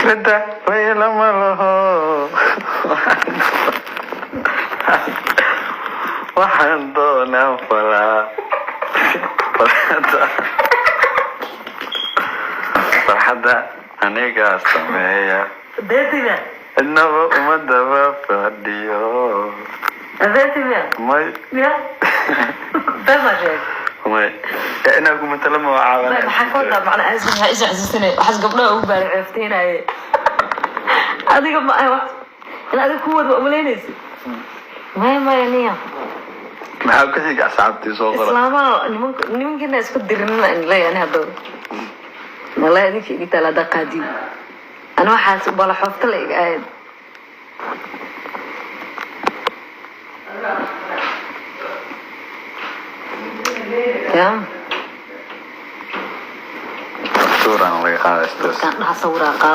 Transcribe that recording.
Fikradda laylama laho. Waxaan doonaa falaa. Farxadda, farxadda anigaa sameeya. Beetima. Cidnaba uma daba fadhiyo. Beetima. May. Ya been baa sheeg. May, inaa ku matala ma May, maxaa ka wadaa? Macnaa aas maxaa is xasuusinay waxaas gabdhaha ugu baara ceefteynaye adiga ma wax in adiga ku wad ma umalaynaysid? Maya, maya, niya. Maxaa ku xiga, asxaabtii soo qora? Islaamaha nimanka, nimankiina isku dirinina in leeyahay ani hadda wallahi idinka idin taala haddaa qaadiyo ani waxaas bala xoofta la iga ahayd. Ya. Suuraan laga qaaday stress. Kaan dhaha sawiraa qaado.